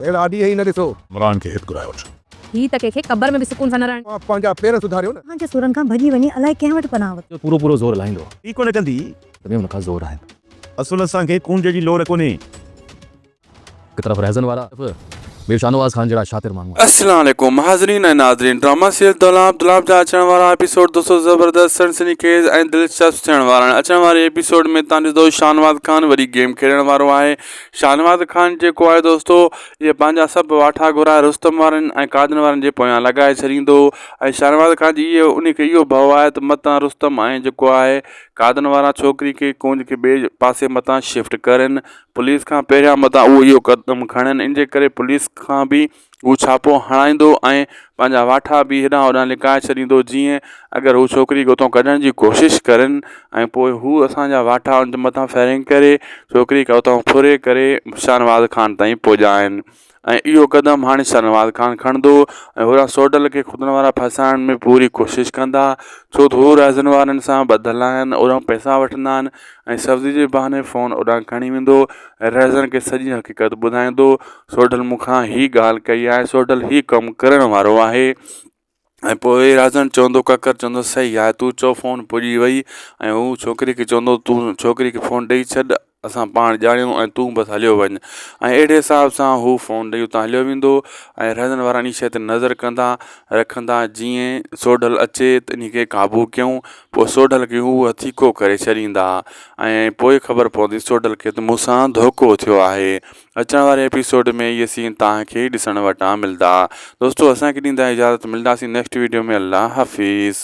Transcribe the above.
اهڙا ڏينهن ئي نه ڏسو. عمران کي هت گهرائي وٺ. هي ته ڪنهن کي قبر ۾ به سڪون سان نه رهڻ. اوهان پنهنجا پير سڌاريو نه. اوهان جي سورن کان ڀڄي وڃي الائي ڪنهن وٽ پناهه ورتي. جو پورو پورو زور لاهيندو. ئي ڪونه ڪندي. ته به ان کان زور آهن. اصل اسان کي ڪونج جي لوڙ ڪونهي. هڪ طرف رهزن وارا به مير شاهنواز خان جهڙا شاطر ماڻهو آهن. السلام عليڪم حاضرين ۽ ناظرين ڊراما سيريل دولاب دولاب جا اچڻ وارا ايپيسوڊ دوستو زبردست سنسني خيز ۽ دلچسپ ٿيڻ وارا آهن اچڻ واري ايپيسوڊ ۾ تان ڏسندو شاهنواز خان وري گيم کيڏڻ وارو آهي شاهنواز خان جيڪو آهي دوستو اهي پنهنجا سڀ واٺا گهرائي رستم وارن ۽ قادن وارن جي پويان لڳائي ڇڏيندو ۽ شاهنواز خان جي اهو ان کي اهو ڀؤ آهي ته متان رستم ۽ جيڪو آهي قادن وارا ڇوڪري کي ڪونج کي ٻئي پاسي متان شفٽ ڪرن پوليس کان پهريان متان اهو اهو قدم کڻن ان جي ڪري پوليس کان به هو ڇاپو هڻائيندو ۽ پنهنجا واٺا به هيڏانهن هوڏانهن لڪائي ڇڏيندو جيئن اگر هو ڇوڪري کي اتان ڪڍڻ جي ڪوشش ڪرن ۽ پوء هو اسان جا واٺا ان جي مٿان فائرنگ ڪري ڇوڪري کي اتان ڦري ڪري شاهنواز خان تائين پڄائن ۽ اهو قدم هاڻي شاهنواز خان کڻندو ۽ هوڏانهن سوڍل کي خودن وارا ڦاسائڻ ۾ پوري ڪوشش ڪندا ڇو ته هو رهزن وارن سان ٻڌل آهن اوڏانهن پئسا وٺندا آهن ۽ سبزي جي بهاني فون اوڏانهن کڻي ويندو ۽ رهزن کي سڄي حقيقت ٻڌائيندو سوڍل مون کان هي ڳالهه ڪئي آهي سوڍل هي ڪم ڪرڻ وارو آهي ۽ پوء راجن چوندو ڪڪر چوندو صحيح آهي تون چئو فون پڄي وئي ۽ هو ڇوڪري کي چوندو تون ڇوڪري کي فون ڏئي ڇڏ اسان پاڻ ڄاڻيون ۽ تون بس هليو وڃ ۽ اهڙي حساب سان هو فون ڏئي اتان هليو ويندو ۽ رهزن وارا انهي شيء تي نظر ڪندا رکندا جيئن سوڍل اچي ته انهي کي قابو ڪيون پوء سوڍل کي هو هٿيڪو ڪري ڇڏيندا ۽ پوء خبر پوندي سوڍل کي ته مون سان ڌوڪو ٿيو آهي اچڻ واري ايپيسوڊ ۾ اهي سين توهان کي ڏسڻ وٽان ملدا دوستو اسان کي ڏيندا اجازت ملداسين نيڪسٽ ويڊيو ۾ الله حافظ.